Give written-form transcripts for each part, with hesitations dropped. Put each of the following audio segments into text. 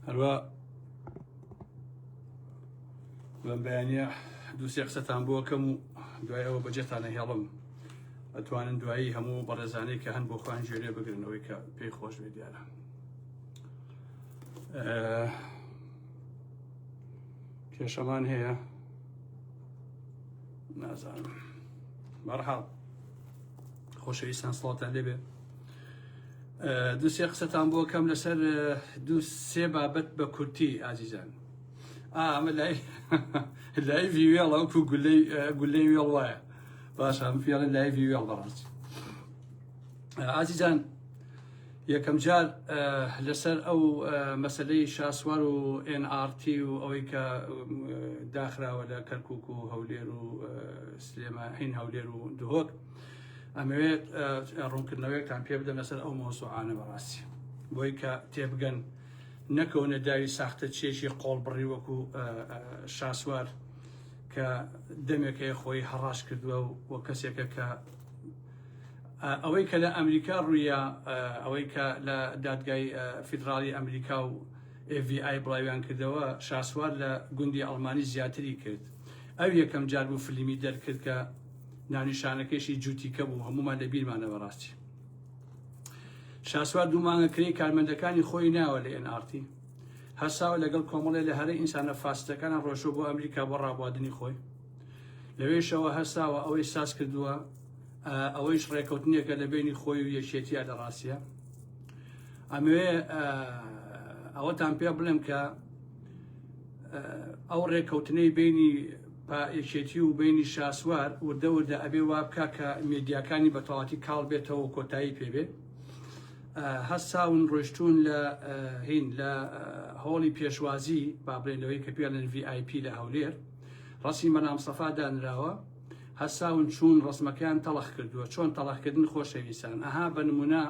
هەروە بەم بەیانە دووسێ قسەتان بۆکەم و دوای ئەوە بەجێتانە هێڵم ئەتوانن دوایی هەموو بەڕێزانەی کە هەن بۆ خۆیان گوێ بگرنەوەی کە پێی خۆش بێ دیارە کێشەمان هەیە نازانم بەرحاڵ خۆشەویستان سڵاتان لێبێ دوو سێ قسەتان بۆ کەم لەسەر دوو سێ بابەت بە کورتی ئازیزان ئەمە لای لای وێڵ ئەوکو گولەی گولەی وێڵ وایە باشە ئەم فێڵە لای وێڵ بەڕاستی ئازیزان یەکەم جار لەسەر ئەو مەسلەی شاسوار و NRT و ئەوەی کە داخراوە لە کەرکک و هەولێر و سلێما هین هەولێر و دهۆک ئەمەوێت ڕوونکردنەوەیەکتان پێ بدەم لەسەر ئەو مۆزوعانە بەڕاستی بۆی کە تێبگەن نەکەونە داوی ساختە چێکی قۆڵ بڕی وەکو شاسوار کە دەمێکەیە خۆی هەڕاش کردووە و کەسێکە کە ئەوەی کە لە ئەمریکا ڕوویە ئەوەی کە لە دادگای فیدراڵی ئەمریکا و FBI بڵاویان کردەوە شاسوار لە گوندی ئەڵمانی زیاتری کرد ئەو یەکەم جار بوو فلیمی دەرکرد کە ناونیشانەکەیشی جوتیکە بوو هەمومان لە بیرمانە بەڕاستی شاسوار دوو مانگە کرێی کارمەندەکانی خۆی ناوە لە NRT هەساوە لەگەڵ کۆمەڵێ لە هەرە ئینسانە فاستەکانە ڕۆشۆ بۆ ئەمریکا بۆ ڕابوادنی خۆی لەوێشەوە هەستاوە ئەوەی ساز کردووە ئەوەیش ڕێکەوتنێکە لە بینی خۆی و یەکێتیە لە ڕاستە ئەمەوێ ئەوەتان پێ بڵێم کە ئەو ڕێکەوتنەی بینی یەکێتی و بینی شاسوار وردە وردە ئەبێ وا بکا کە مێدیاکانی بە تەواتی کاڵ بێتەوە و کۆتایی پێبێ هەستاون ڕۆشتون لە هین لە هۆڵی پێشوازی با بڵێن لەوەی کە پێڵێن VIP لە هەولێر ڕەسمی مەلا مستەفا دانراوە هەستاون چوون ڕەسمەکەیان تەڵخ کردووە چۆن تەڵخکردن خۆشەویستان ئەها بە نمونە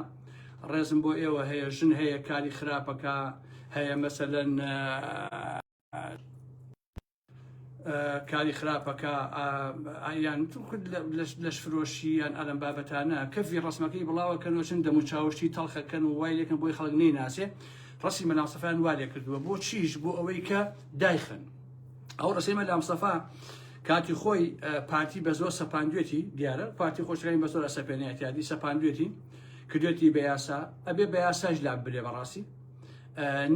ڕێزم بۆ ئێوە هەیە ژن هەیە کاری خراپەکە هەیە مەسەلەن کاری خراپەکە یان لەش فرۆشی یان ئەلم بابەتانە کەفی ڕسمەکەی بڵاوەکەنەوە چن دەموچاوشتی تەڵخەکەن و وای لەکەن بۆی خەڵک نەیناسێ ڕسمی مەلا مستەفایان وا لێ کردووە بۆ چیش بۆ ئەوەی کە دایخن ئەو ڕسمی مەلا مستەفا کاتی خۆی پارتی بە زۆر سەپاندوێتی دیارە پارتی خۆشەکانی بە زۆر ئەسەپێنێتیادی سەپاندوێتی کردوێتی بە یاسا ئەبێ بە یاساش لا بلێ بەڕاستی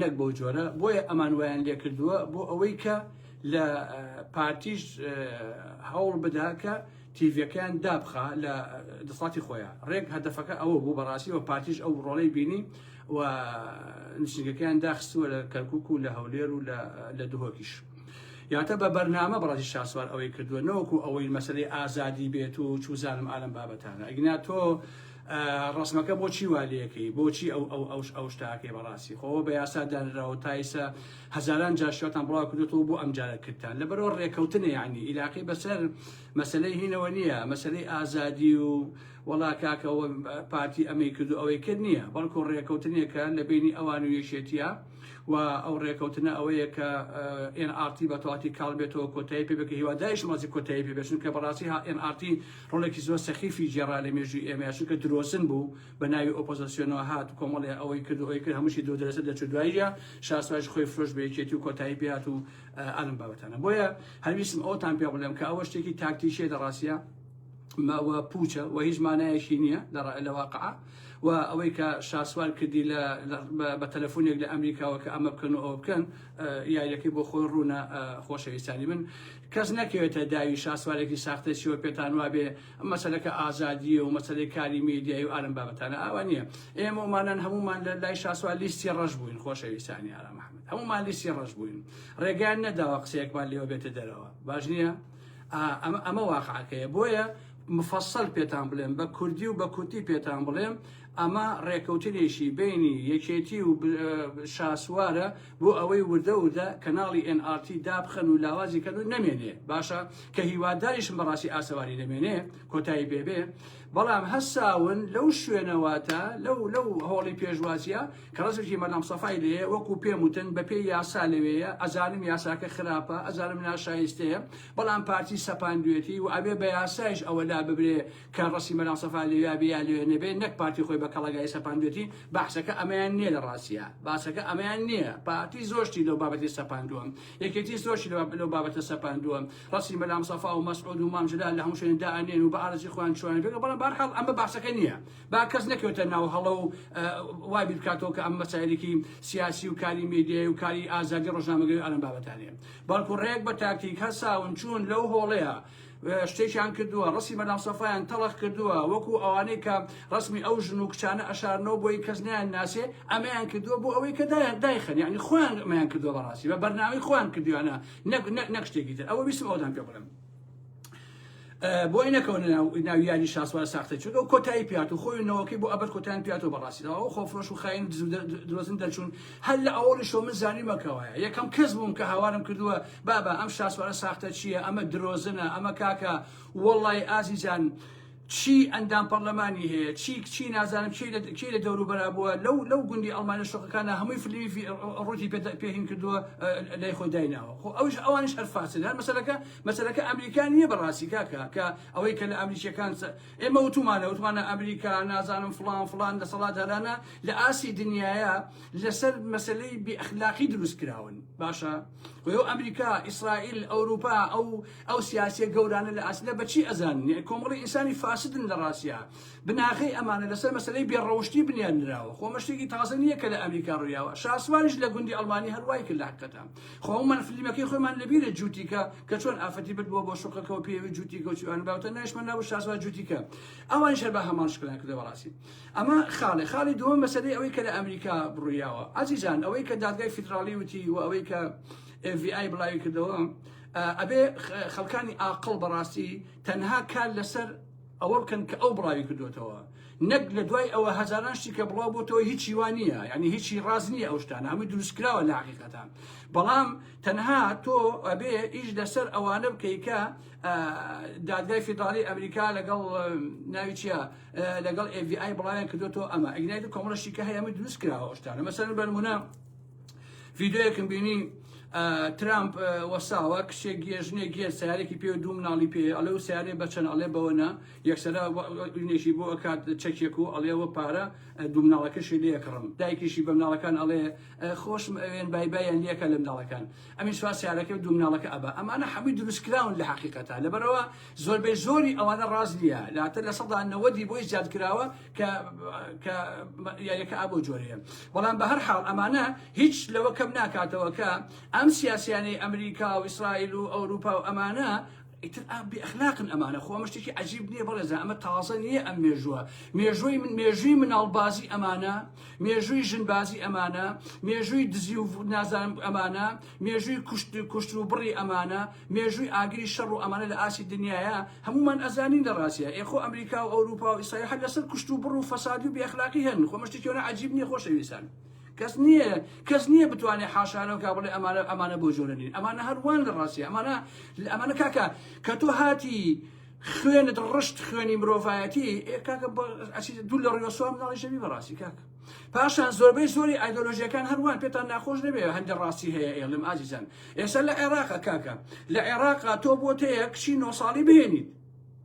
نەک بەو جۆرە بۆیە ئەمان وایان لێ کردووە بۆ ئەوەی کە لە پارتیش هەوڵ بدا کە تیڤەکەیان دابخا لە دەسەڵاتی خۆیان ڕێک هەدەفەکە ئەوە بوو بەڕاستی و پارتیش ئەو ڕۆڵەی بینی و نووسینگەکەیان داخستووە لە کەرکک و لە هەولێر و لە دهۆکیش. یاتە بە بەرنامە بەڕاستی شاسوار ئەوەی کردووە نەوەکو ئەوەی مەسلەی ئازادی بێت و چوزانم ئالم بابەتانە ئەگینا تۆ ڕسمەکە بۆچی والەکەی بۆچی ئەو ئەو ئەوش ئەو شتاکەی بەڕاستی خۆوە بە یاسا دانراوە تایسە هەزاران جار شتان بڵاو کردوەوە بۆ ئەم جارە کردتان لەبەرەوە ڕێکەوتنە یعنی ئیلاقی بەسەر مەسلەی هینەوە نییە مەسلەی ئازادی و وەڵا کاکەەوە پارتی ئەمەی کرد و ئەوەی کرد نییە بەڵکو ڕێکەوتنێکە لە بینی ئەوان و یەکێتیە و ئەو ڕێکەوتنە ئەوەیە کە NRT بە تەواتی کاڵ بێتەوە کۆتایی پێ بکە هیوادایش مازی کۆتایی پێ بێت چونکە بەڕاستی ها NRT ڕۆڵێکی زۆر سەخیفی گێڕا لە مێژووی ئێمە چونکە درۆزن بوو بە ناوی ئۆپۆزیسیۆنەوە هات کۆمەڵێ ئەوەی کرد و ئەوەی کرد هەمووشی درۆ دەرەسە دەچوو دواییە شاسواش خۆی فرۆش بە یەکێتی و کۆتایی پێ هات و ئالم بابەتانە بۆیە هەرویستم ئەوتان پێ بڵێم کە ئەوە شتێکی تاکتیشیە لە ڕاستیە ماوە پوچە و هیچ مانایەکی نییە لە واقع و ئەوەی کە شاسوار کردی لە بە تەلەفۆنێک لە ئەمریکاوە کە ئەمە بکەن و ئەوە بکەن یاریەکەی بۆ خۆی ڕوونە خۆشەویستانی من کەس نەکەوێتە داوی شاسوارێکی ساختە چیوە پێتان وابێ مەسەلەکە ئازادیە و مەسەلەی کاری میدیایی و ئالم بابەتانە ئاوا نییە ئێمە ومانان هەمومان لە لای شاسوار لیستی ڕەش بووین خۆشەویستانی ئارام ئەحمەد هەمومان لیستی ڕەش بووین ڕێگەیان نەداوە قسەیەکمان لێوە بێتە دەرەوە باش نییە ئەمە ئەمە واقعەکەیە بۆیە مفصل پێتان بڵێم بە کوردی و بە کورتی پێتان بڵێم ئەمە ڕێکەوتنێکی بینی یەکێتی و شاسوارە بۆ ئەوەی وردە وردە کەناڵی NRT دابخەن و لاوازی کەن و نەمێنێ باشە کە هیواداریشم بەڕاستی ئاسەواری نەمێنێ کۆتایی پێبێ. بەڵام هەساون لەو شوێنەواتە لەو لەو هۆڵی پێشوازیە کە ڕەسمێکی مەلا مستەفای لێیە وەکو پێم وتن بەپێی یاسا لەوێیە ئەزانم یاساکە خراپە ئەزانم ناشایستەیە بەڵام پارتی سەپاندوێتی و ئەبێ بە یاسایش ئەوە لا ببرێ کە ڕەسی مەلا مستەفا لەوێ بێ یا لەوێ نەبێ نەک پارتی خۆی بە کەڵەگای سەپاندوێتی بەحسەکە ئەمەیان نییە لە ڕاستیە باسەکە ئەمەیان نییە پارتی زۆر شتی لەو بابەتی سەپاندووە یەکێتی زۆر شتی لەو بابەتە سەپاندووە ڕەسی مەلا مستەفا و مەسعود و مام جەلال لە هەموو شوێن دائەنێن و بە ئارەزوی خۆیان چوانە پێ بەڵام بەهەرحاڵ ئەمە باسەکە نییە با کەس نەکەوێتە ناو هەڵە و وای بیر بکاتەوە کە ئەم مەسایلێکی سیاسی و کاری میدیای و کاری ئازادی ڕۆژنامەگەری و ئەم بابەتانەیە بەڵکو ڕێک بە تاکتیک هەساون چوون لەو هۆڵەیە شتێکیان کردووە ڕسمی مەلا سەفایان تەڵخ کردووە وەکو ئەوانەی کە ڕسمی ئەو ژن و کچانە ئەشارنەوە بۆی کەس نیان ناسێ ئەمەیان کردووە بۆ ئەوەی کە دایان دایخن یعنی خۆیان ئەمەیان کردووە بەڕاستی بە بەرنامەی خۆیان کردویانە نەک نەک شتێکی تر ئەوە ویستم ئەوەتان پێ بڵێم بۆی نەکەونە ناو یاری شاسوار ساختە چون ئەو کۆتایی پیات و خۆی نەوەکەی بۆ ئەبەر کۆتایان پیاتەوە بەڕاستی ئەو خۆفرۆش و خاین درۆزن دەرچوون هەر لە ئەوڵی شۆ من زانیمەکەوایە یەکەم کەس بووم کە هاوارم کردووە بابا ئەم شاسوارە ساختە چییە ئەمە درۆزنە ئەمە کاکە وەڵی ئازیزان چی ئەندام پەڕلەمانی هەیە چی کچی نازانم کێی لە کێی لە دەوروبەرا بووە لەو لەو گوندی ئەڵمانە شۆقەکانە هەمووی فلیمی ڕووتی پێ پێ هین کردووە لای خۆی دایناوە خۆ ئەوش ئەوانیش هەر فاسد هەر مەسەلەکە مەسەلەکە ئەمریکا نییە بەڕاستی کاکە کە ئەوەی کە لە ئەمریکیەکان ئێمە وتومانە وتمانە ئەمریکا نازانم فڵان فڵان دەسەڵاتدارانە لە ئاسی دنیاە لەسەر مەسەلەی بێ ئەخلاقی دروست کراون باشە خۆ ئەمریکا ئیسرائیل ئەوروپا ئەو ئەو سیاسیە گەورانە لە ئاسیدا بە چی ئەزانن یعنی کۆمەڵی ئینسانی فاسدن لە ڕاستیا بناغەی ئەمانە لەسەر مەسەلەی بێ ڕەوشتی بنیاد نراوە خۆ ئەمە شتێکی تازە نییە کە لە ئەمریکا ڕوویاوە شاسواریش لە گوندی ئەڵمانی هەر وای کرد لە حەقیقەتا خۆ هەموومان فلیمەکەی خۆمان لەبیرە جووتیکە کە چۆن ئافرەتی برد بۆ بۆ شوقەکەەوە پێوی جووتیکە و چیوان باوتە نایشمان نابوو شاسوار جووتیکە ئەوانیش هەر بە هەمان شکڵیان کردە بەڕاستی ئەمە خاڵێ خاڵی دووەم مەسەلەی ئەوەی کە لە ئەمریکا ڕوویاوە ئازیزان ئەوەی کە دادگای فیدراڵی وتی و ئەوەی کە FBI بڵاوی کردەوە ئەبێ خەڵکانی ئاقڵ بەڕاستی تەنها کار لەسەر ئەوە بکەن کە ئەو بڵاوی کردوێتەوە نەک لە دوای ئەوە هەزاران شتی کە بڵاو بۆتەوە هیچی وان نییە یعنی هیچی ڕاست نییە ئەو شتانە هەمووی دروستکراوە لە حقیقەتە بەڵام تەنها تۆ ئەبێ ئیش لەسەر ئەوانە بکەی کە دادگای فیدراڵی ئەمریکا لەگەڵ ناوی چییە لەگەڵ FBI بڵاویان کردوێتەوە ئەمە ئەگنایت کۆمەڵە شتیکە هەیە هەمووی دروست کراوە ئەو شتانە مەسەلەن بەنمونە ڤیدیۆیەکم بینی ترامپ وەساوە کچێک گێژنێک گێ سیارێکی پێ دوو مناڵی پێ ئەڵێ و سیارێ بەچەند ئەڵێ بەوە نا یەکسرە نێشی بۆ ئەکات چەکێک و ئەڵێەوە پارە دوو مناڵەکەشی لێکڕم دایکیشی بە مناڵەکان ئەڵێ خۆشم ئەوێن بای بایان لەکە لە مناڵەکان ئەمی سوا سیارەکە دوو مناڵەکە ئەبا ئەمانە هەمووی دروستکراون لە حقیقەتە لەبەرەوە زۆربەی زۆری ئەوانە ڕاست نییە لاتر 90% بۆی زیاد کراوە کە کە یاریەکە ئابۆ جۆرەیە بەڵام بە هەر حاڵ ئەمانە هیچ لەوە کەم ناکاتەوە کە ئەم سیاسیانەی ئەمریکا و ئیسرائیل و ئەوروپا و ئەمانە ئیتر بێ ئەخلاقن ئەمانە خۆ ئەمە شتێکی عجیب نییە بەڕێزە ئەمە تازە نییە ئەم مێژووە مێژووی من مێژووی مناڵبازی ئەمانە مێژووی ژنبازی ئەمانە مێژووی دزی و نازانم ئەمانە مێژووی کوشت کوشت و بڕی ئەمانە مێژووی ئاگری شەڕ و ئەمانە لە ئاستی دنیایە هەموومان ئەزانین لە ڕاستیا ئێ خۆ ئەمریکا و ئەوروپا و ئیسرائیل هەر لەسەر کوشت و بڕ و فەسادی و بێ ئەخلاقی هەن خۆ ئەمە شتێکی ئەوەنە عەجیب نییە خۆشەویستان کەس نییە کەس نییە بتوانێت حاشا لەو کا بڵێ ئەمانە ئەمانە بۆ جۆرە نین ئەمانە هەر وان لە ڕاستیا ئەمانە ئەمانە کاکە کە تۆ هاتی خوێنت ڕشت خوێنی مرۆڤایەتی ئێ کاکە دوو لە ڕیۆسوا مناڵی ژەمی بەڕاستی کاکە پاشان زۆربەی زۆری ئایدۆلۆژیەکان هەروان پێتان ناخۆش نەبێ هەندێک ڕاستی هەیە ئێڵم ئازیزان ئێستا لە عێراقە کاکە لە عێراقا تۆ بۆ تەیە کچی نۆ ساڵی بهێنیت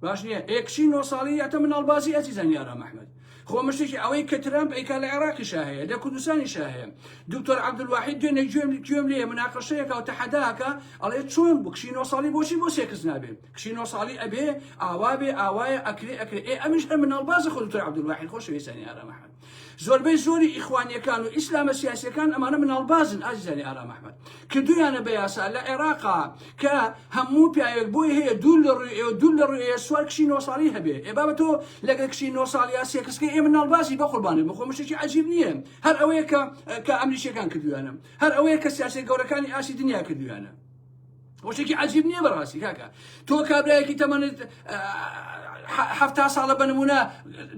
باش نییە ئێ کچی نۆ ساڵی یاتە مناڵبازی ئەزیزان یارام ئەحمد خۆ مشتێکی ئەوەی کە ترامپ ئەیکا لە عێراقیشا هەیە لە کوردستانیشا هەیە دکتۆر عەبدولواحید دوێنێ گوێم گوێم لێیە مناقەشەیەکە و تەحەداکە ئەڵێ چۆن بوو کچی نۆ ساڵی بۆچی بۆ سێکس نابێ کچی نۆ ساڵی ئەبێ ئاوا بێ ئاوایە ئەکرێ ئەکرێ ئێ ئەمیش هەر مناڵبازە خۆ دکتۆر عەبدولواحید خۆشەویستانی ئارام ئەحمەد زۆربەی زۆری ئیخوانیەکان و ئیسلامە سیاسیەکان ئەمانە مناڵبازن ئازیزانی ئارام ئەحمەد کردویانە بە یاسا لە عێراقا کە هەموو پیاوێک بۆی هەیە دوور لە ڕووی ئێوە دوور لە ڕووی ئێوە سوار کچی نۆ ساڵی هەبێ ئێ بابە تۆ لەگەڵ کچی نۆ ساڵی یا سێکسکەی ئێ مناڵبازی بە قوربانێ بخۆ مشتێکی عەجیب نییە هەر ئەوەیە کە کە ئەمریکیەکان کردویانە هەر ئەوەیە کە سیاسیە گەورەکانی ئاسی دنیا کردویانە شتێکی عجیب نییە بەڕاستی کاکە تۆ کابراایەکی تەمەنت ه ساڵە بە نمونە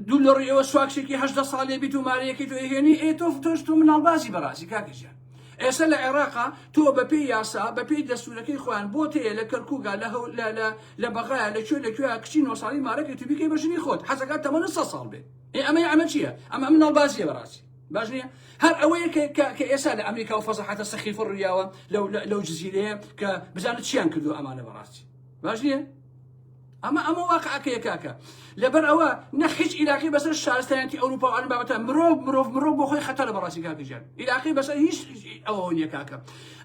دوو لە ڕووی ئێوە سواکشێکی هەدە ساڵێ بیت و مارەیەکی تۆ هێنی ئێ تۆ تۆش تۆ مناڵبازی بەڕاستی کاکەژیان. ئێستا لە عێراقا تۆ بەپێی یاسا بەپێی دەستورەکەی خۆیان بۆت هەیە لە کەرکوکا لە هەو لە لە لە بەغایا لە کوێ لە کوێ کچی نۆ ساڵی مارەکەی تو بیکەی بە ژنی خۆت حەزەکات تەمەنت سە ساڵ بێ ئێ ئەمە ئەمە چییە ئەمە مناڵبازیە بەڕاستی باش نییە هەر ئەوەیە کە کە کە ئێستا لە ئەمریکا و فەزەحەتە سەخیفە ڕوویاوە لەو لەو جزیرەیە کە بزانە چیان کردو ئەمانە بەڕاستی باش نییە ئەمە ئەمە واقعەکەیە کاکە لەبەر ئەوە نە هیچ عیلاقی بەسەر شارستانیەتی ئەوروپا و ئەم بابەتە مرۆڤ مرۆڤ مرۆڤ بۆ خۆی خەتەرە بەڕاستی کاکە گیان عیلاقی بەسەر هیچ ئەوەوە نییە کاکە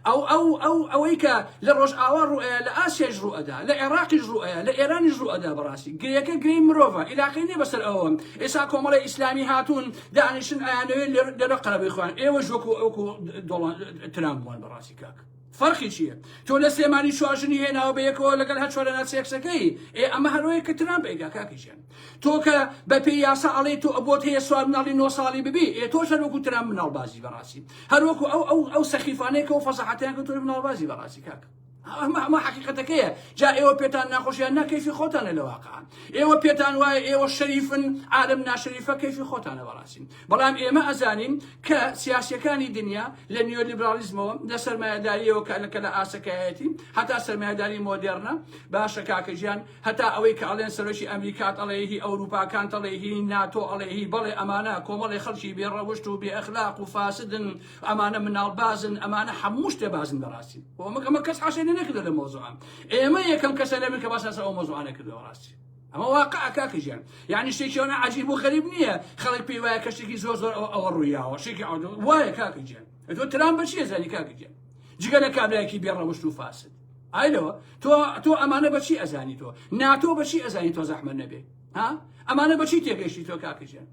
ئەو ئەو ئەو ئەوەی کە لە ڕۆژئاوا ڕوئەیە لە ئاسیاش ڕوئەدا لە عێراقیش ڕوئەیە لە ئێرانیش ڕوئەدا بەڕاستی گرێکە گرێی مرۆڤە عیلاقی نییە بەسەر ئەوە ئێستا کۆمەڵی ئیسلامی هاتوون دانیشن ئەیانەوێت لێرە قەرەبەی خۆیان ئێوەش وەکو وەکو دۆڵان ترامپ بوون بەڕاستی کاکە فەرقی چییە؟ تۆ لە سلێمانی چوار ژنی هێناوە بە یەکەوە لەگەڵ هەر چوارەنا سێکسەکەی ئێ ئەمە هەرۆیە کە ترامپ ئەیگا کاکە گیان تۆ کە بە پێی یاسا ئەڵێ تۆ بۆت هەیە سوار مناڵی نۆ ساڵی ببی ئێ تۆش هەر وەکو ترامپ مناڵبازی بەڕاستی هەر وەکو ئەو ئەو ئەو سەخیفانەیە کە ئەو فەزاحەتیان کە تۆ مناڵبازی بەڕاستی کاکە ئەمە ئەمە حەقیقەتەکەیە جا ئێوە پێتان ناخۆشیان نا کەیفی خۆتانە لە واقع ئێوە پێتان وایە ئێوە شەریفن عالم ناشەریفە کەیفی خۆتانە بەڕاستی بەڵام ئێمە ئەزانین کە سیاسیەکانی دنیا لە نیۆلیبرالیزمەوە لە سەرمایەداریەوە کە لە کە لە ئاسەکایەتی هەتا سەرمایەداری مۆدێرنە باشە کاکە گیان هەتا ئەوەی کە ئەڵێن سەرۆکی ئەمریکات ئەڵێ هی ئەوروپاکان ئەڵێ هی ناتۆ ئەڵێ هی بەڵێ ئەمانە کۆمەڵی خەڵکی بێ ڕەوشت و بێ ئەخلاق و فاسدن ئەمانە مناڵبازن ئەمانە هەموو شتێ بازن بەڕاستی ئەمە کەس حاشای نەکردە لە مۆزوعە ئێمە یەکەم کەسە لەمن کە باس لەسەر ئەو مۆزوعانە کردەوە ڕاستی ئەمە واقعە کاکە گیان یعنی شتێکی ئەوە عەجیب و غەریب نییە خەڵک پێی وایە کە شتێکی زۆر زۆر ئەوە ڕوویاوە شتێکی وایە کاکە گیان تۆ ترامپ بە چی ئەزانی کاکە گیان جگە لە کابرایەکی بێ ڕەوشت و فاسد ئای لەوە تۆ تۆ ئەمانە بەچی ئەزانی تۆ ناتۆ بەچی ئەزانی تۆ زەحمە نەبێ ها ئەمانە بەچی تێگەشتی تۆ کاکە گیان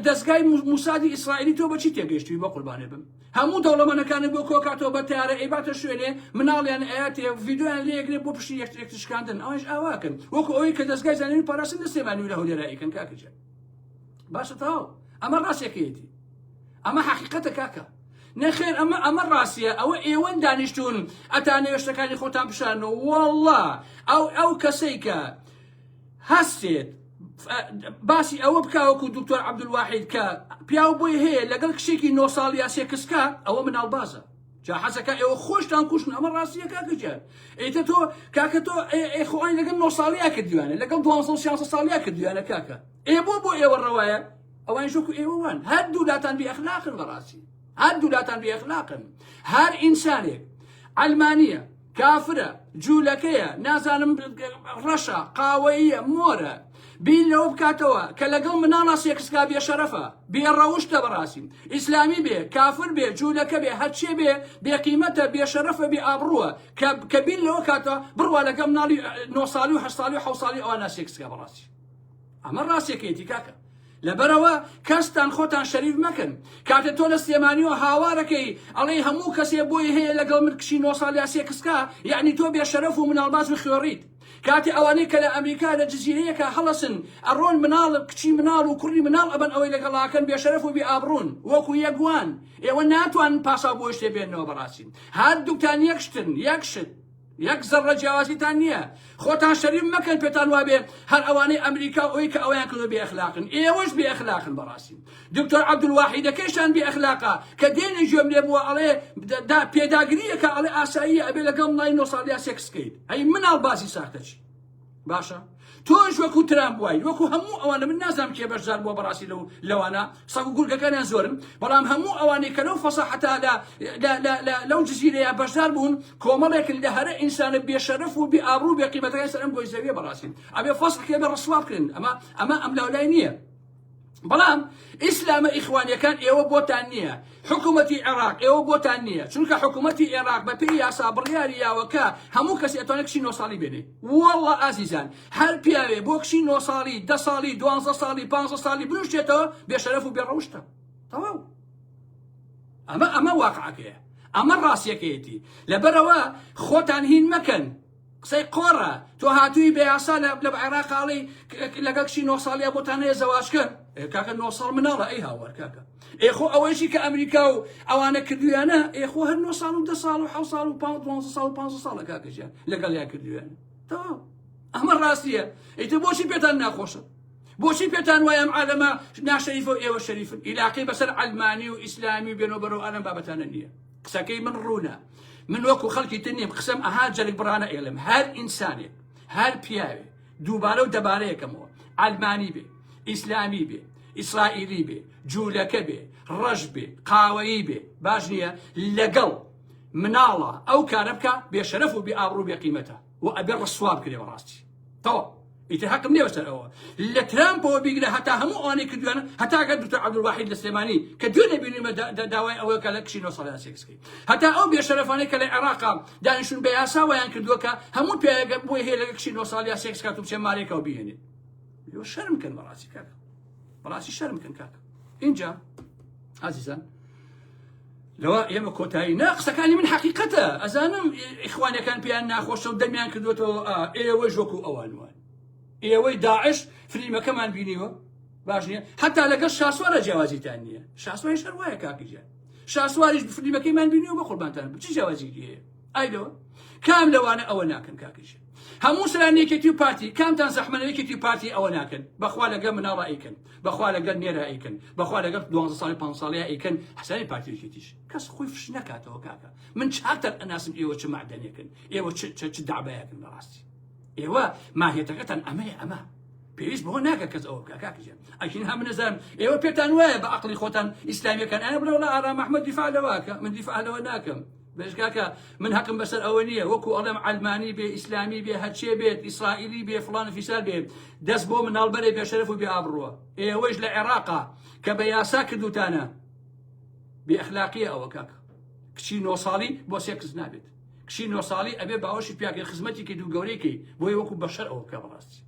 دەستگای موسادی ئیسرائیلی تۆ بەچی تێگەشتوی بە قوربانێ بم هەموو دەوڵەمەنەکانی بۆ کۆکاتەوە بە تەیارە ئەیباتە شوێنێ مناڵیان ئەیاتێ ڤیدۆیان لێ ئەگرێ بۆ پشتی یەکتر یەکتر شکاندن ئەوانیش ئاواکەن وەکو ئەوەی کە دەزگای زانیاری پاراستن لە سلێمانی و لە هەولێرا ئەیکەن کاکە گیان باشە تەواو ئەمە ڕاستیەکەیەتی ئەمە حەقیقەتە کاکە نەخێر ئەمە ئەمە ڕاستیە ئەوە ئێوەن دانیشتون ئەتانەوێ شتەکانی خۆتان پیشانەوە والله ئەو ئەو کەسەی کە هەستێت باسی ئەوە بکە وەکو دکتۆر عەبدولواحید کە پیاو بۆی هەیە لەگەڵ کچێکی نۆ ساڵ یا سێکسکا ئەوە مناڵبازە جا حەزەکە ئێوە خۆشتان کوشتن ئەمە ڕاستیە کاکە گیان ئیتە تۆ کاکە تۆ ئێ خۆیان لەگەڵ نۆ ساڵیا کردویانە لەگەڵ دوانزە و سیانزە ساڵیا کردویانە کاکە ئێ بۆ بۆ ئێوە ڕەوایە ئەوانیش وەکو ئێوە وان هەردوو لاتان بێ ئەخلاقن بەڕاستی هەردوو لاتان بێ ئەخلاقن هەر ئینسانێک عەلمانیە کافرە، جولەکەیە، نازانم ڕەشە، قاوەییە، مۆرە. بیر لەوە بکاتەوە کە لەگەڵ مناڵا سێکسکا بێشەرەفە، بێ ڕەوشتە بەڕاستی. ئیسلامی بێ، کافر بێ، جولەکە بێ، هەرچێ بێ، بێ قیمەتە، بێ شەرەفە، بێ ئابڕووە. کە کە بیر لەوە کاتەوە بڕوا لەگەڵ مناڵی نۆ ساڵی و هەشت ساڵی و حەوت ساڵی ئەوانە سێکسکا بەڕاستی. ئەمە ڕاستیەکەیەتی کاکە. لەبەرئەوە کەستان خۆتان شەریف مەکەن کاتێ تۆ لە سلێمانیەوە هاوارەکەی ئەڵێی هەموو کەسێ بۆی هەیە لەگەڵ من کچی نۆ ساڵ یا سێکس کا یەعنی تۆ بێ شەرەف و مناڵباز و خوێڕیت کاتێ ئەوانەی کە لە ئەمریکا لە جزیرەیەکا هەڵەسن ئەڕۆن مناڵ کچی مناڵ و کوڕی مناڵ ئەبەن ئەوەی لەگەڵاکەن بێ شەرەف و بێ ئابڕوون وەکو یەک وان ئێوە ناتوانن پاساو بۆ شتێ بێننەوە بەڕاستی هەردووکتان یەک شتن یەک شت یەک زەڕە جیاوازیتان نییە خۆتان شەریف مەکەن پێتان وابێ هەر ئەوانەی ئەمریکا و ئەوی کە ئەویان کردو بێ ئەخلاقن ئێوەش بێ ئەخلاقن بەڕاستی دکتۆر عەبدولواحیدەکەیشتان بێ ئەخلاقە کە دێنێ گوێم لێ بووە ئەڵێ دا پێداگریەکە ئەڵێ ئاساییە ئەبێ لەگەڵ مناڵی نۆ ساڵیا سێکس بکەیت ئەی مناڵ باسی ساختە چی باشە تۆش وەکو ترامپ وای وەکو هەموو ئەوانە من نازانم کێ بەشدار بووە بەڕاستی لەو لەوانە سەگ و گورگەکانیان زۆرن بەڵام هەموو ئەوانەی کە لەو فەساحەتا لە لەو جزیرەیە بەشدار بوون کۆمەڵێکن لە هەرە ئینسانە بێشەرەف و بێ ئابڕوو بێ قیمەتەکانی سەر ئەم گۆی زەویە بەڕاستی ئەبێ فەسڵ کێ بێ ڕسوا بکرێن ئەمە ئەمە ئەم لاولای نییە بەڵام ئیسلامە ئیخوانیەکان ئێوە بۆتان نییە حکوومەتی عێراق ئێوە بۆتان نییە چونکە حکوومەتی عێراق بە پێی یاسا بڕیاری یاوەکە هەموو کەسی ئەتوانێت کچی نۆ ساڵی بێنێ واللە ئازیزان هەر پیاوێ بۆ کچی نۆ ساڵی دە ساڵی دوانزە ساڵی پانزە ساڵی بنوشتێتەوە بێشەرەف و بێڕەوشتە تەواو ئەمە ئەمە واقعەکەیە ئەمە ڕاستیەکەیەتی لەبەرەوە خۆتان هین مەکەن قسەی قۆڕە تۆ هاتووی بە یاسا لە لە عێراق ئاڵی لەگەڵ کچی نۆ ساڵیا بۆتان هەیە زەواج کەن کاکە نۆ ساڵ مناڵە ئەی هاوار کاکە ئێ خۆ ئەوەیشی کە ئەمریکا و ئەوانە کردویانە ئێ خۆ هەر نۆ ساڵ و دە ساڵ و حەوت ساڵ و دوانزە ساڵ و پانزە ساڵە کاکە گیان لەگەڵیان کردویانە تەواو ئەمە ڕاستیە ئیتر بۆچی پێتان ناخۆشە بۆچی پێتان وایە ئەم عالەمە ناشەریفە و ئێوە شەریفن ئیلاقی بەسەر عەلمانی و ئیسلامی و بێنەوە بەرەو ئالەم بابەتانە نییە. قسەکەی من ڕوونە من وەکو خەڵکی تر نیم قسەم ئەها جەرگ بڕانە ئێڵم هەر ئینسانێک هەر پیاوێ دووبارە و دەبارەیەکەمەوە عەلمانی بێ ئیسلامی بێ ئیسرائیلی بێ جوولەکە بێ ڕەش بێ قاوەیی بێ باش نییە لەگەڵ مناڵە ئەو کارە بکە بێشەرەف و بێ ئابڕوو بێ قیمەتە و ئەبێ ڕسوا بکرێ بەڕاستی تەواو ئیتر حەقم نییە بەسەر ئەوە لە ترامپەوە بیگرە هەتا هەموو ئەوانەی کردویانە هەتا گەر دکتۆر عەبدولواحید لە سلێمانی کە دوێنێ بینیمە داوای ئەوە کە لە کچی نۆ ساڵیان سێکس کەی هەتا ئەو بێشەرەفانەی کە لە عێراقا دانیشتون بە یاسا وایان کردووە کە هەموو پیاوێک بۆی هەیە لەگە کچی نۆ ساڵیان سێکس کات و بچێ مارێکەوە بهێنێت ئێوە شەرم کەن بەڕاستی کاکە بەڕاستی شەرم کەن کاکە اینجا ئازیزان لەوە ئێمە کۆتایی نا قسەکانی من حەقیقەتە ئەزانم ئیخوانەکان پێیان ناخۆشە و دەمیان کردوێتەوە ئێوەش وەکو ئەوان وان ئێوەی داعش فلیمەکەمان بینیوە باش نییە حتا لەگەڵ شاسوارە جیاوازیتان نییە شاسواری شەر وایە کاکیجان شاسواریش فلیمەکەیمان بینیوە بە قوربانتان چ جیاوازیکی هەیە ئای لەوە کام لەوانە ئەوە ناکەن کاکیجان هەموو سەران یەکێتی و پارتی کامتان زەحمەنە یەکێتی و پارتی ئەوە ناکەن بەخوا لەگەڵ مناڵە ئەیکەن بەخوا لەگەڵ نێرە ئەیکەن بەخوا لەگەڵ دوانزە ساڵی پانزە ساڵەیە ئەیکەن حسابی پارتی یەکێتیش کەس خۆی فش نەکاتەوە کاکە من چاکتان ئەناسم ئێوە چ مەعدەنێکن ئێوە چ چ چ دەعبایەکن بەڕاستی ئێوە ماهیەتەکەتان ئەمەیە ئەمە پێویست بەوە ناکە کەس ئەوە بکە کاکە گیان ئەکین هەم نەزانم ئێوە پێتان وایە بە عەقڵی خۆتان ئیسلامیەکان ئایا بڵێ وەڵا ئارام ئەحمەد دیفاع لەوە کە من دیفاع لەوە ناکەم بێژ کاکە من هەقم بەسەر ئەوە نییە وەکو ئەڵێم عەلمانی بێ ئیسلامی بێ هەرچێ بێت ئیسرائیلی بێ فڵان فیسار بێ دەست بۆ مناڵ بەرێ بێشەرەف و بێ ئابڕووە ئێوەش لە عێراقا کە بە یاسا کردوتانە بێ ئەخلاقیە ئەوە کاکە کچی نۆ ساڵی بۆ سێکس نابێت کچی نۆ ساڵی ئەبێ باوەشی پیاکەی خزمەتی کەیت و گەورەی کەی بۆیە وەکو بەشەر ئەوە بکە بەڕاستی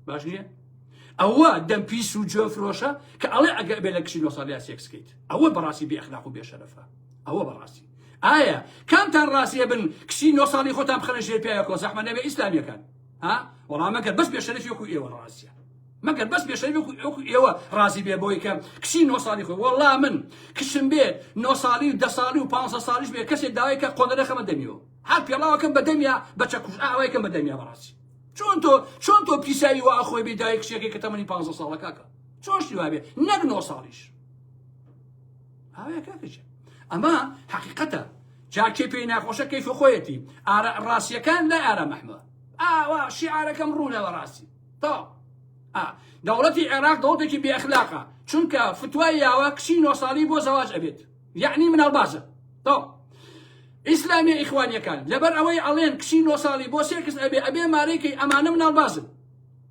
باش نییە ئەوە دەم پیس و جوێن فرۆشە کە ئەڵێ ئەگە بێ لە کچی نۆ ساڵیا سێکس کەیت ئەوە بەڕاستی بێ ئەخلاق و بێ شەرەفە ئەوە بەڕاستی ئایا کامتان ڕاستیە بن کچی نۆ ساڵی خۆتان بخەنە ژێر پیاوێکەوە زەحمە نەبێ ئیسلامیەکان ها وەڵام مەگەر بەس بێشەرەفی وەکو ئێوە ڕاستیە مەگەر بەس بێشەرەفی وەکو وەکو ئێوە ڕازی بێ بۆی کە کچی نۆ ساڵی خۆی وەڵا من کچم بێت نۆ ساڵی و دە ساڵی و پانزە ساڵیش بێ کەسێک داوای کە قۆنەرە خەمە دەمیەوە هەر پێڵاوەکەم بە دەمیا بە چەکوش ئاوایکەم بە دەمیا بەڕاستی چۆن تۆ چۆن تۆ پیساوی وا خۆی بێ دایک کچێکی کە تەمەنی 15 ساڵە کاکە چۆن شتی وا بێ نەک نۆ ساڵیش ئاوەیە کاکە گیان ئەمە حەقیقەتە جا کێ پێی ناخۆشە کەیف خۆیەتی ئارا ڕاستیەکان لای ئارام ئەحمە ئاوا شیعارەکەم ڕوونە بەڕاستی تەواو دەوڵەتی عێراق دەوڵەتێکی بێ ئەخلاقە چونکە فتوای یاوە کچی نۆ ساڵی بۆ زەواج ئەبێت یعنی مناڵبازە تەواو ئیسلامیە ئیخوانیەکان لەبەر ئەوەی ئەڵێن کچی نۆ ساڵی بۆ سێکس ئەبێ ئەبێ مارەی ئەمانە مناڵبازن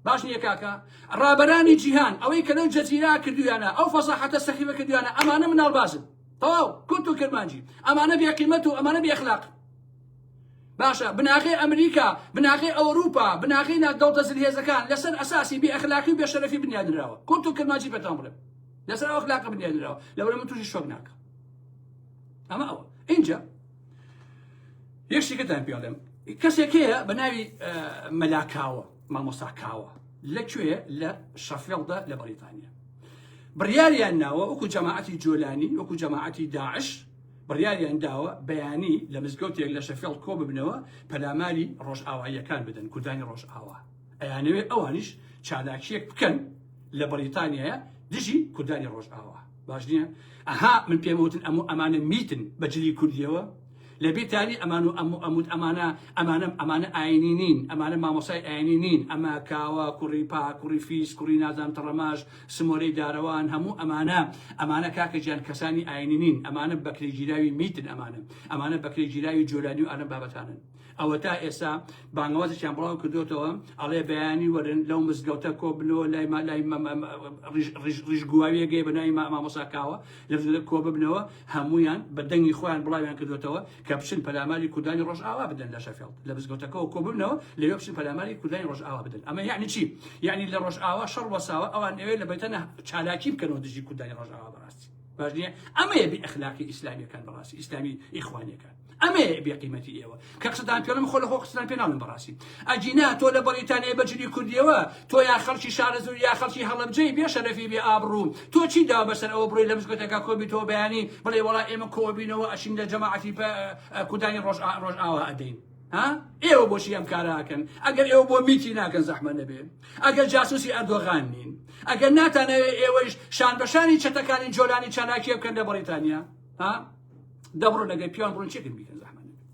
باش نییە کاکە ڕابەرانی جیهان ئەوەی کە لەو جەزیرە کردویانە ئەو فەساحەتە سەخیفە کردویانە ئەمانە مناڵبازن تەواو کورت و کرمانجی ئەمانە بێقیمەت و ئەمانە بێ ئەخلاق باشە بناغەی ئەمریکا بناغەی ئەوروپا بناغەی دەوڵەتە زلهێزەکان لەسەر ئەساسی بێ ئەخلاقی و بێشەرەفی بنیادنراوە کورت و کرمانجی پێتان بڵێم لەسەر ئەو ئەخلاقە بنیادنراوە لەبەر من تووشی شۆک ناکە ئەمە ئەوە ئینجا یەک شتێکتان پێ ئەڵێم کەسێک هەیە بە ناوی مەلاکاوە مامۆستا کاوە لە کوێ لە شەفێڵدا لە بەریتانیا بڕیاریان ناوە وەکو جەماعەتی جۆلانی وەکو جەماعەتی داعش بڕیاریان داوە بەیانی لە مزگەوتێک لە شەفێڵ کۆ ببنەوە پەلاماری ڕۆژئاواییەکان بدەن کوردانی ڕۆژئاوا ئەیانەوێ ئەوانیش چالاکیەک بکەن لە بەریتانیایە دژی کوردانی ڕۆژئاوا باش نییە ئەها من پێم وتن ئەم و ئەمانە میتن بە جلی کوردیەوە لە بیتانی ئەمان و ئەم و ئەموت ئەمانە ئەمانە ئەمانە ئاینی نین ئەمانە مامۆسای ئاینی نین ئەمە کاوە کوڕی پا کوڕی فیس کوڕی نازام تەڕەماش سمۆرەی دارەوان هەموو ئەمانە ئەمانە کاکە گیان کەسانی ئاینی نین ئەمانە بەکرێگیراوی میتن ئەمانە ئەمانە بەکرێگیراوی جۆلانی و ئەلەم بابەتانن ئەوەتا ئێستا بانگەوازێکیان بڵاو کردوێتەوە ئەڵێ بەیانی وەرن لەو مزگەوتە کۆبنەوە لای ما لای ڕیش گوواویەگەی بە ناوی مامۆسا کاوە لە مزگەوتە کۆ ببنەوە هەمویان بە دەنگی خۆیان بڵاویان کردوێتەوە کە بچن پەلاماری کوردانی ڕۆژئاوا بدەن لە شەفێڵد لە مزگەوتەکەەوە کۆ ببنەوە لەوێ بچن پەلاماری کوردانی ڕۆژئاوا بدەن ئەمە یعنی چی یعنی لە ڕۆژئاوا شەڕ وەساوە ئەوان ئەوێ لە بەیتەنە چالاکی بکەنەوە دژی کوردانی ڕۆژئاوا بەڕاستی باش نییە ئەمەیە بێ ئەخلاقی ئیسلامیەکان بەڕاستی ئیسلامی ئیخوانیەکان ئەمەیە بێ قیمەتی ئێوە کە قسەتان پێڵم خۆ لە خۆ قسەتان پێ ناڵم بەڕاستی ئەگینا تۆ لە بەڕیتانیای بە جلی کوردیەوە تۆ یا خەڵکی شارەزوور یا خەڵکی هەڵەبجەی بێ شەرەفی بێ ئابڕوو تۆ چی داوە بەسەر ئەوە بڕۆی لە مزگەوتەکە کۆبی تۆ بەیانی بڵێ وەڵا ئێمە کۆبینەوە ئەچین لە جەماعەتی کوردانی ڕۆژ ڕۆژئاوا ئەدەین ها ئێوە بۆچی ئەم کارە ئەکەن ئەگەر ئێوە بۆ میتی ناکەن زەحمە نەبێ ئەگەر جاسوسی ئەردۆغان نین ئەگەر ناتانەوێ ئێوەیش شان بەشانی چەتەکانی جۆلانی چالاکیە بکەن لە بەڕیتانیا ها؟ دەبڕۆن لەگەر پیاوان بڕۆن چێکن بیکەن زەحمەت نەبێ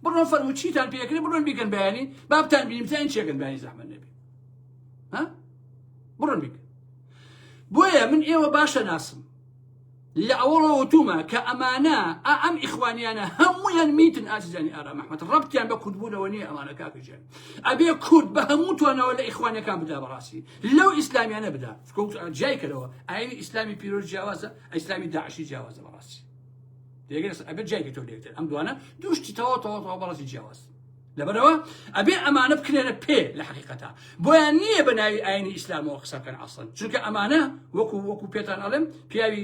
بڕۆن فەرموو چیتان پێکرێ بڕۆن بیکەن بەیانی بابتان بینیم بزانین چێکن بەیانی زەحمەت نەبێ ها بڕۆن بیکەن بۆیە من ئێوە باشە ناسم لە ئەوەڵەوە وتومە کە ئەمانە ئا ئەم ئیخوانیانە هەموویان میتن ئازیزانی ئارام ئەحمەد ڕەبتیان بە کوردبوونەوە نییە ئەمانە کاکە گیان ئەبێ کورد بە هەموو توانەوە لە ئیخوانیەکان بدا بەڕاستی لەو ئیسلامیانە بدا جیای کەرەوە ئاینی ئیسلامی پیرۆز جیاوازە ئیسلامی داعشی جیاوازە بەڕاستی تێگەر ئەبێت جیای کەتەوە لێکتر ئەم دوانە دووشتی تەواو تەواو تەواو بەڕاستی جیاواز لەبەرەوە ئەبێ ئەمانە بکرێنە پێ لە حقیقەتا بۆیان نییە بە ناوی ئاینی ئیسلامەوە قسە بکەن ئەسڵەن چونکە ئەمانە وەکو وەکو پێتان ئەڵێم پیاوی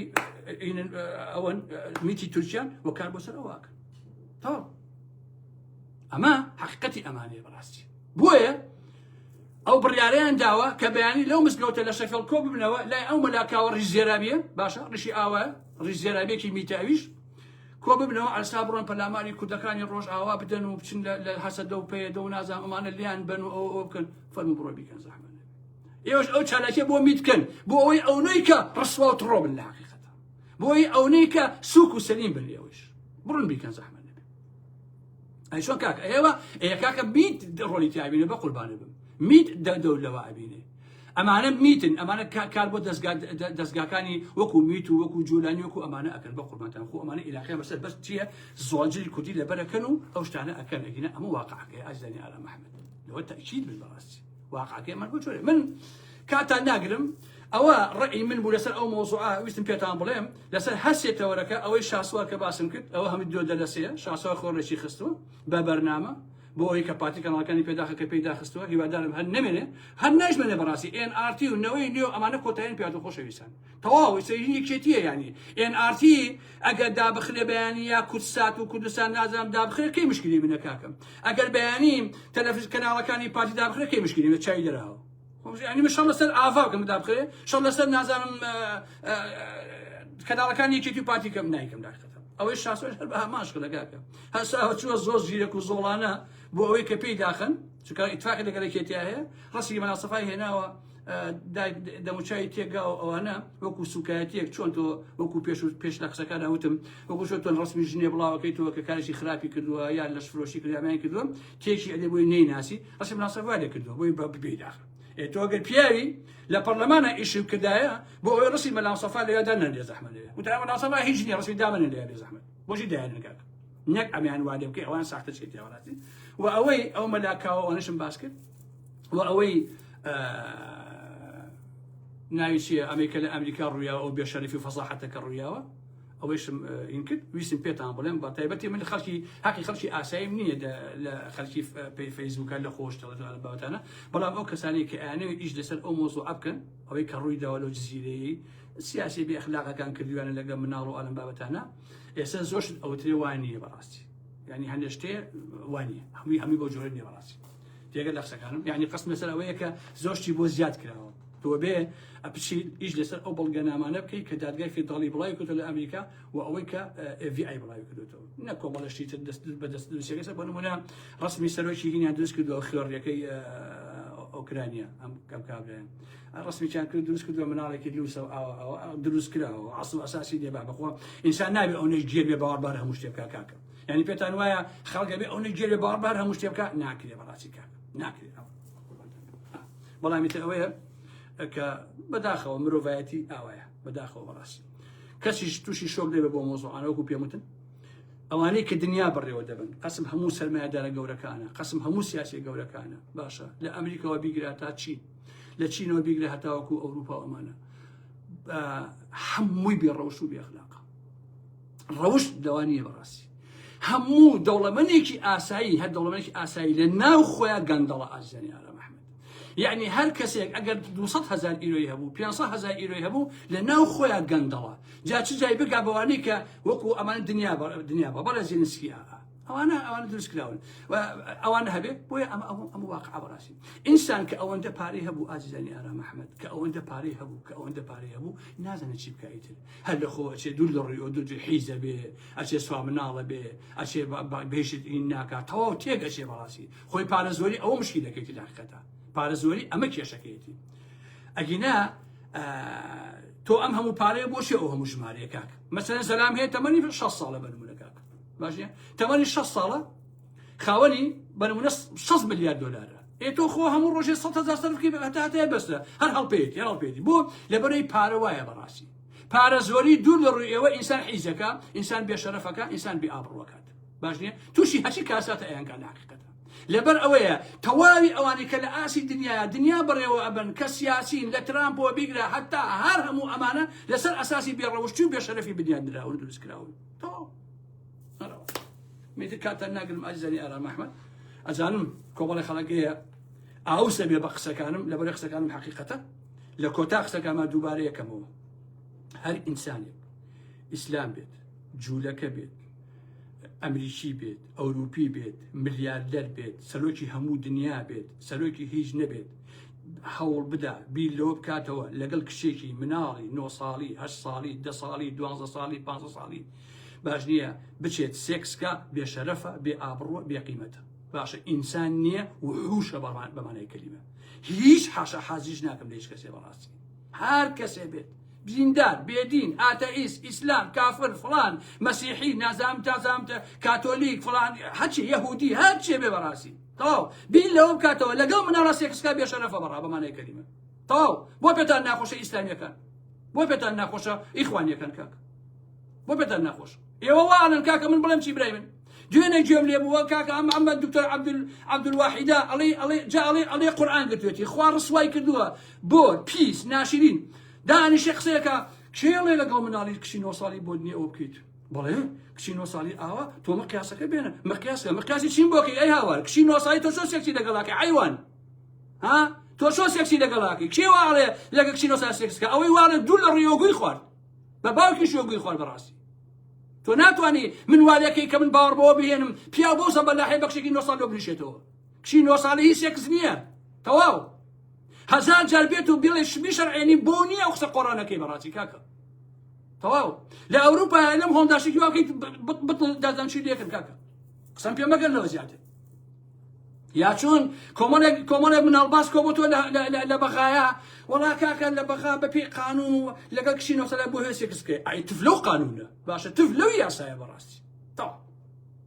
ئەوەن میتی تورکیان وە کار بۆ سەر ئەوە ئەکەن تەواو ئەمە حقیقەتی ئەمانەیە بەڕاستی بۆیە ئەو بڕیارەیان داوە کە بەیانی لەو مزگەوتە لە شەفێڵ کۆ ببنەوە لای ئەو مەلاکاوە ڕیش زێرابیە باشە ڕیشی ئاوە ڕیش زێرابێکی میتاویش کۆ ببنەوە ئەستا بڕۆن پەلاماری کوردەکانی ڕۆژئاوا بدەن و بچن لە هەسەدە و پەیەدە و نازانم ئەمانە لیان بەن و ئەوە ئەوە بکەن فەرموو بڕۆ بیکەن زەحمەت نەبێت ئێوەش ئەو چالاکیە بۆ میت بکەن بۆ ئەوەی ئەونەی کە ڕسوا و تڕۆ بن لە حەقیقەتە بۆ ئەوەی ئەونەی کە سوک و سەلیم بن ئێوەش بڕۆن بیکەن زەحمەت نەبێت ئەی چۆن کاکە ئێوە ئێ کاکە میت ڕۆلی تیابینە بە قوربانە بم میت دەور لەوە ئەبینێ ئەمانە میتن ئەمانە کار بۆ دەستگاکانی وەکو میت و وەکو جولانی وەکو ئەمانە ئەکەن بە قوربانتان خۆ ئەمانە ئیلاقیان بەسەر بەس چییە زۆنجری کوردی لەبەرەکەن و ئەو شتانە ئەکەن ئەگینە ئەمە واقعەکەی ئازیزانی ئارام ئەحمەد لەوە تەئکید بن بەڕاستی واقعەکەی من بۆ جۆرێ من کاتان ناگرم ئەوە ڕئی من بوو لەسەر ئەو مۆزوعە ویستم پێتان بڵێم لەسەر هەر سێ تەوەرەکە ئەوەی شاسوار کە باسم کرد ئەوە هەموو دو دەلەسەیە شاسوار خۆڕێکی خستووە بە بەرنامە بۆ ئەوەی کە پارتی کەناڵەکانی پێداخە کە پێی داخستووە هیوادارم هەر نەمێنێ هەر نایشمێنێ بەڕاستی ئێن ئار تی و نەوەی نوێ و ئەمانە کۆتاییان پێ هاتوو خۆشەویستان تەواو ئیسە هی یەکێتیە یانی ئێن ئار تی ئەگەر دابخرێ بەیانی یا کوردسات و کوردستان نازانم دابخرێ کەی مشکلی منە کاکەم ئەگەر بەیانی تەلەفز کەناڵەکانی پارتی دابخرێ کەی مشکلی منە چاوی دەراوە یعنی من شەڕ لەسەر ئاڤا بکەم دابخرێ شەڕ لەسەر نازانم کەناڵەکانی یەکێتی و پارتی کەم نایکەم داخەتە ئەوەی شاسۆش هەر بە هەمان شکڵە کاکە هەساوە چووە زۆر زیرەک و زۆڵانە بۆ ئەوەی کە پێی داخن چونکە ئیتفاقی لەگەڵ یەکێتیا هەیە ڕەسی مەلا سەفای هێناوە دەموچاوی تێگا و ئەوانە وەکو سوکایەتیەک چۆن تۆ وەکو پێش و پێش لە قسەکان وتم وەکو چۆن تۆن ڕسمی ژنێ بڵاوەکەی تۆ کە کارێکی خراپی کردووە یان لەش فرۆشی کردیامیان کردووە تێکی ئەدێ بۆی نەیناسی ڕەسی مەلا سەفا لێ کردووە بۆی بە بێی داخە ئێ تۆ گەر پیاوی لە پەرلەمانە ئیشی کردایە بۆ ئەوەی ڕسی مەلا سەفا لەوێ دانەن لێ زەحمەت لەوێ وترا مەلا سەفا هیچ نییە ڕسمی دامەنێ لێ بێ زەحمەت بۆچی دایان کاک نەک ئەمیان وا لێ بکەی ئەوان ساختە چێتیە وەڵاتی و ئەوەی ئەو مەلاکاوە ئەوانشم باس کرد و ئەوەی ناوی چییە ئەمەی کە لە ئەمریکا ڕوویاوە ئەو بێشەرەفی و فەزاحەتەکە ڕوویاوە ئەوەیشم این کرد ویستم پێتان بڵێم بە تایبەتی من خەڵکی حەقی خەڵکی ئاساییم نییە لە خەڵکی پێی فەیسبووکە لە خۆش تەڵەتوانە باوەتانە بەڵام ئەو کەسانی کە ئەیانەوێت ئیش لەسەر ئەو مۆزوعە بکەن ئەوەی کە ڕووی داوە لەو جزیرەیە سیاسی بێ ئەخلاقەکان کردویانە لەگەڵ مناڵ و ئالم بابەتانە ئێستا زۆر شت ئەوترێ وا نییە بەڕاستی یعنی هەندێ شتێ وا نییە هەمووی هەمووی بەو جۆرە نییە بەڕاستی تێگە لە قسەکانم یعنی قسم لەسەر ئەوەیە کە زۆر شتی بۆ زیاد کراوە تۆ بێ ئەپچی ئیش لەسەر ئەو بەڵگەنامانە بکەیت کە دادگای فیدراڵی بڵاوی کردو لە ئەمریکا و ئەوەی کە FBI بڵاوی کردوێتەوە نە کۆمەڵە شتی تر دەست بە دەست دروستەکەی سەر بۆ نمونە ڕسمی سەرۆکی هینیان دروست کردووە خوێڕیەکەی ئۆکرانیا ئەم کەم کابرایە ڕسمیان کرد دروست کردووە مناڵێکی لوسە و ئاوا ئاوا دروست کراوە ئەسڵ ئەساسی لێ با بەخوا ئینسان نابێ ئەو نەش گێر بێ باوەڕ بار هەموو شتێ بکا کاکە یعنی پێتان وایە خەڵک ئەبێ ئەو نەش گێر بێ باوەڕ بار هەموو شتێ بکا ناکرێ بەڕاستی کاکە ناکرێ بەڵام ئیتر ئەوەیە کە بەداخەوە مرۆڤایەتی ئاوایە بەداخەوە بەڕاستی کەسیش تووشی شۆک دەبێ بۆ مۆزوعانە وەکو پێم وتن ئەوانەی کە دنیا بەڕێوە دەبن قسم هەموو سەرمایەدارە گەورەکانە قسم هەموو سیاسی گەورەکانە باشە لە ئەمریکاوە بیگرە تا چین لە چینەوە بیگرە هەتاوەکو ئەوروپا ئەمانە هەمووی بێ ڕەوش و بێخلاقە ڕەوشت دەوا نییە بەڕاستی هەموو دەوڵەمەنێکی ئاسایی هەر دەوڵەمەنێکی ئاسایی لە ناو خۆیان گەندەڵە ئازیزانی ئارام ئەحمەد یعنی هەر کەسێک ئەگەر 200 هزار ئیرۆی هەبوو 500 هزار ئیرۆی هەبوو لە ناو خۆیان گەندەڵە جا چ جای بگا بەوانەی کە وەکو ئەمانە دنیا دنیا بە بەڵێ زیلنسکی ئەوانە ئەوانە دروست کراون و ئەوانە هەبێ بۆیە ئەمە ئەو ئەمە واقع بەڕاستی ئینسان کە ئەوەندە پارەی هەبوو ئازیزانی ئارام ئەحمەد کە ئەوەندە پارەی هەبوو کە ئەوەندە پارەی هەبوو نازانێت چی بکە ئیتر هەر لە خۆ ئەچێ دوور لە ڕووی ئەو دوور حیزە بێ ئەچێ سوا مناڵە بێ ئەچێ بێشت ئین ناکا تەواو تێک ئەچێ بەڕاستی خۆی پارە زۆری ئەوە مشکیلەکەیتی لە حقیقەتا پارە زۆری ئەمە کێشەکەیەتی ئەگینا تۆ ئەم هەموو پارەیە بۆ چێ ئەو هەموو ژمارەیە کاک مەسەلەن زەلام هەیە تەمەنی 60 ساڵە بە نمونە کاک. باش نیە تەمەنی 6 ساڵە خاوەنی بە نمونە 6 ملیار دۆلارە ئێ تۆ خۆ هەموو ڕۆژێ 100 هەزار سەرف بکەی هەتا هەتایە بەسە هەر هەڵپێیەتی هەر هەڵپێیەتی بۆ لەبەرەی پارە وایە بەڕاستی پارە زۆری دوور لە ڕووی ئێوە ئینسان حیزەکە ئینسان بێشەرەفەکە ئینسان بێ ئابڕوەکات باش نییە تووشی هەچی کاساتە ئەیانکات لە حقیقەتە لەبەر ئەوەیە تەواوی ئەوانەی کە لە ئاسی دنیاە دنیا بەڕێوە ئەبن کە سیاسین لە ترامپەوە بیگرە هەتا هەر هەموو ئەمانە لەسەر ئەساسی بێڕەوشتی و بێشەرەفی بنیاد نراون دروست کراون تەواو میتر کاتتان ناگرم ئازیزانی ئارام ئەحمەد ئەزانم کۆمەڵی خەڵک هەیە ئاوسە بێ بە قسەکانم لەبەر قسەکانم حەقیقەتە لە کۆتا قسەکانما دووبارە یەکەمەوە هەر ئینسانێک ئیسلام بێت جوولەکە بێت ئەمریکی بێت ئەوروپی بێت ملیاردەر بێت سەرۆکی هەموو دنیا بێت سەرۆکی هیچ نەبێت هەوڵ بدا بیر لەوە بکاتەوە لەگەڵ کچێکی مناڵی 9 ساڵی 8 ساڵی ده ساڵی 12 ساڵی 15 ساڵی باش نییە بچێت سێکسکە بێشەرەفە بێ ئابڕوە بێ قیمەتە باشە ئینسان نییە وحوشە بەمانای کەلیمە هیچ حاشا حازیش ناکەم لە هیچ کەسێ بەڕاستی هەر کەسێ بێت دیندار بێدین ئاتەئیست ئیسلام کافر فڵان مەسیحی نازام تازام کاتۆلیک فڵان هەچی یەهودی هەرچێ بێ بەڕاستی تەواو بیر لەوە بکاتەوە لەگەڵ مناڵە سێکسکا بێشەرەفە بەڕا بەمانای کەلیمە تەواو بۆ پێتان ناخۆشە ئیسلامیەکان بۆ پێتان ناخۆشە ئیخوانیەکان کاک بۆ پێتان ناخۆش ئێوە واڵن کاکە من بڵێم چی برای من دوێنێ گوێم لێ بووە کاکە ئەم ئەمە دکتۆر عەبدولواحیدە ئەڵێ ئەڵێ جا ئەڵێ ئەڵێ قورئان گرتوێتی خوا ڕسوای کردووە بۆ پیس ناشرین دانیشێ قسەیەکە کێڵێ لەگەڵ مناڵی کچی نۆ ساڵی بۆ نییە ئەوە بکەیت بەڵێ کچی نۆ ساڵی ئاوا تۆ مقیاسەکە بێنە مقیاسە مقیاسی چیم بۆکەی ئەی هاوار کچی نۆ ساڵی تۆ چۆن سێکسی لەگەڵاکەی عەیوان ها تۆ چۆن سێکسی لەگەڵاکەی کێ واڵێ لەگە کچی نۆ ساڵ سێکسکە ئەوەی واڵێ دوور لە ڕوویەوە گوی خوارد بە باوکیشەوە گوی خوارد بەڕاستی تۆ ناتوانی من والەکەی کە من باوەڕ بەوە بهێنم پیاو بەو زەبەلاحەی بە کچێکی نۆ ساڵ لۆ بنیشێتەوە کچی نۆ ساڵی هیچ سێکس نییە تەواو هەزار جار بێت و بڵێ شمی شەرعێنی بۆ نییە ئەو قسە قۆڕانەکەی بەڕاستی کاکە تەواو لە ئەوروپا لەم هۆنداشێکی واکەیت بتڵ دادان چی لێکن کاکە قسەم پێ مەگەن لەوە زیاتر یا چۆن کۆمەڵێک کۆمەڵێک مناڵ باس کۆ بۆ تۆ لە بەغایە وەڵا کاکە لە بەغا بەپێی قانون و لەگەڵ کچی نۆسەلە بۆ هێ سێکس بکەی ئای تف لەو قانونە باشە تف لەو یاسایە بەڕاستی تەواو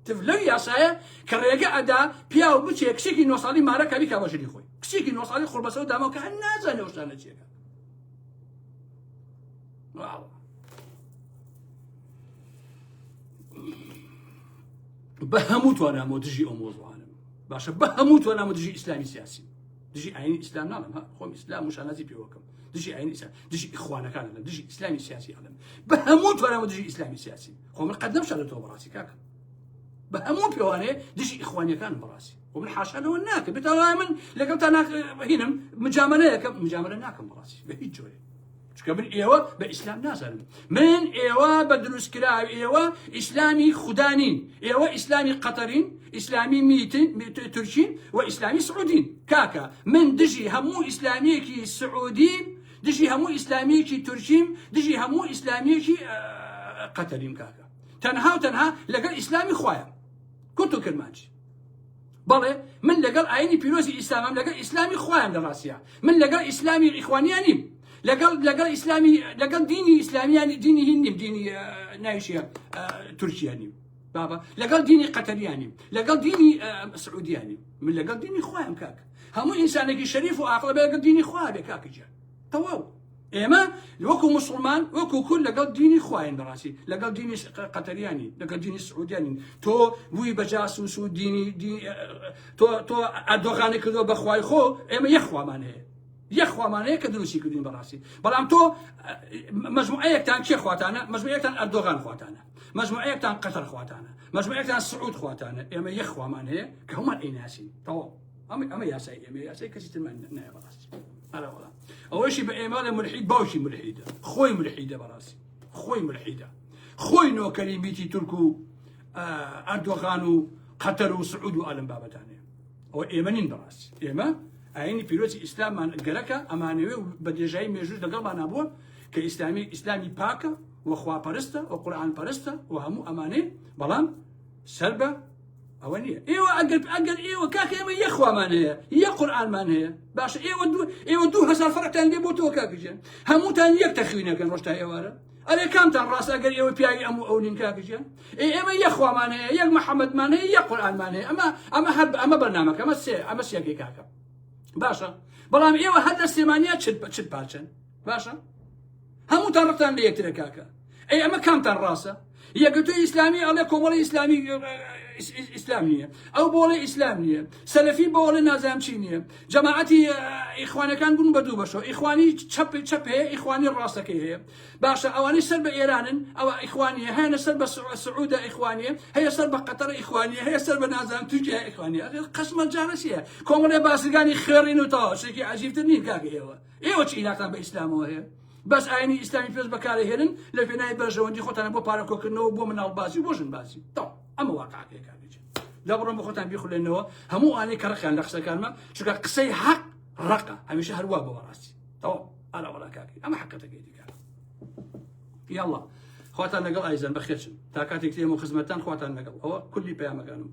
تف لەو یاسایە کە ڕێگە ئەدا پیاو بچێ کچێکی نۆ ساڵی مارە کە بیکا بە ژنی خۆی کچێکی نۆ ساڵی خۆڵبەسەوە دامەوە کە هەر نازانێ ئەو شتانە چیەکە واو بە هەموو توانامەوە دژی ئەو مۆزوعانم باشە بە هەموو توانامە دژی ئیسلامی سیاسی دژی ئاینی ئیسلام ناڵم خۆم ئیسلام و شانازی پێوەکەم دژی ئاینی ئیسلام دژی ئیخوانەکان ئەڵێم دژی ئیسلامی سیاسی ئەڵێم بە هەموو توانامە دژی ئیسلامی سیاسی خۆ من قەت نەمشارێتەوە بەڕاستی کاکە بە هەموو پێوانەیە دژی ئیخوانیەکانم بەڕاستی خۆ من حاشا لەوە ناکەم بێتەوە من لەگەڵ تا هینم مجاملەیەکەم مجاملە ناکەم بەڕاستی بە هیچ جۆرێک چونکە من ئێوە بە ئیسلام نازانم من ئێوە بە دروستکراو ئێوە ئیسلامی خودا نین ئێوە ئیسلامی قەتەرین ئیسلامی میتن تورکین و ئیسلامی سعودین کاکە من دژی هەموو ئیسلامیەکی سعودیم دژی هەموو ئیسلامیەکی تورکیم دژی هەموو ئیسلامیەکی قەتەریم کاکە تەنها و تەنها لەگەڵ ئیسلامی خوایە کورت و کرمانجی بەڵێ من لەگەڵ ئاینی پیرۆزی ئیسلامم لەگەڵ ئیسلامی خۆیان لە ڕاستە من لەگەڵ ئیسلامی ئیخوانیان نیم لەگەڵ لەگەڵ ئیسلامی لەگەڵ دینی ئیسلامیان دینی هین نیم دینی ناویشیە تورکیا نیم بابا لەگەڵ دینی قەتەریان نیم لەگەڵ دینی سعودیان نیم من لەگەڵ دینی خۆیان کاک هەموو ئینسانێکی شەریف و ئاقڵ بێ لەگەڵ دینی خوا بێ کاکە گیان تەواو ئێمە وەکو مسلمان وەکو کورد لەگەڵ دینی خواین بەڕاستی لەگەڵ دینی قەتەریانی لەگەڵ دینی سعودیانی تۆ بووی بە جاسوس و دینی تۆ تۆ ئەردۆغانی کردووە بەخوای خۆ ئێمە یەخوامان هەیە یەخوامان هەیە کە دروستی کردین بەڕاستی بەڵام تۆ مەجموعەیەکتان کێ خواتانە مەجموعەیەکتان ئەردۆغان خواتانە مەجموعەیەکتان قەتەر خواتانە مەجموعەیەکتان سعود خواتانە ئێمە یەخوامان هەیە کە هەموومان ئەیناسین تەواو ئەمە ئەمە یاسای ئێمە یاسای کەسی ترمان نایە بەڕاستی ئەرە وەڵا ئەوەشی بە ئێمە لە ملحید باوکی ملحیدە خۆی ملحیدە بەڕاستی خۆی ملحیدە خۆی نۆکەری میتی تورک و ئەردۆغان و قەتەر و سعود و ئالم بابەتانەیە ئەوە ئێمە نین بەڕاستی ئێمە ئاینی پیرۆزی ئیسلامان گەرەکە ئەمانەوێ و بە درێژایی مێژوش لەگەڵمان نابووە کە ئیسلامی ئیسلامی پاکە و خواپەرستە و قورئان پەرستە و هەموو ئەمانەیە بەڵام سەر بە ئەوە نییە ئێوە ئەگەر ئەگەر ئێوە کاکە ئێمە یەک خوامان هەیە یەک قورئانمان هەیە باشە ئێوە دوو ئێوە 2000 فەرقتان لێ بۆ تۆ کاکە گیان هەمووتان یەک تەخوینەکەن ڕۆژ تا ئێوارە. ئەرێ کامتان ڕاست ئەگەر ئێوە پیاوی ئەم و ئەو نین کاکە گیان؟ ئێ ئێمە یەک خوامان هەیە یەک محەممەدمان هەیە یەک قورئانمان هەیە ئەمە ئەمە هەر ئەمە بەرنامەکە ئەمە سێ ئەمە سێگەی کاکە باشە بەڵام ئێوە هەر لە سلێمانیا چت چت پارچەن باشە هەمووتان ڕقتان لە یەکترە کاکە ئەی ئەمە کامتان ڕاستە یەکگرتووی ئیسلامی ئەڵێ کۆمەڵی ئیسلامی ئیسلام نییە ئەو بۆڵێ ئیسلام نییە سەلەفی بۆڵێ نازانم چی نییە جەماعەتی ئیخوانەکان بوون بە دوو بەشەوە ئیخوانی چەپ چەپ هەیە ئیخوانی ڕاستەکەی هەیە باشە ئەوانەی سەر بە ئێرانن ئەوە ئیخوانیە هەیە سەر بە سعودە ئیخوانیە هەیە سەر بە قەتەر ئیخوانیە هەیە سەر بە نازانم تورکیا ئیخوانیە قسمە جانە چییە کۆمەڵێ بازرگانی خوێڕین و تەواو شتێکی عەجیبتر نین کاکە ئێوە ئێوە چی عیلاقتان بە ئیسلامەوە هەیە بەس ئاینی ئیسلامی پێش بەکارهێنن لە پێناوی بەرژەوەندی خۆتانە بۆ پارە کۆکردنەوە بۆ مناڵبازی و بۆ ژنبازی تەواو ئەمە واقعەکەیە کاکە گیان جا بڕۆن بۆ خۆتان بیخولێنەوە هەموو ئەوانەی کە ڕقیان لە قسەکانمە چونکە قسەی حەق ڕقە هەمیشە هەروا بۆ ڕاستی تەواو ئارا وەڵا کاکەی ئەمە حەقەتەکەیتی کاکە یاڵڵا خواتان لەگەڵ ئایزان بەخێرچن تا کاتێک تێم و خزمەتان خواتان لەگەڵ ئەوە کولی پەیامەکانم.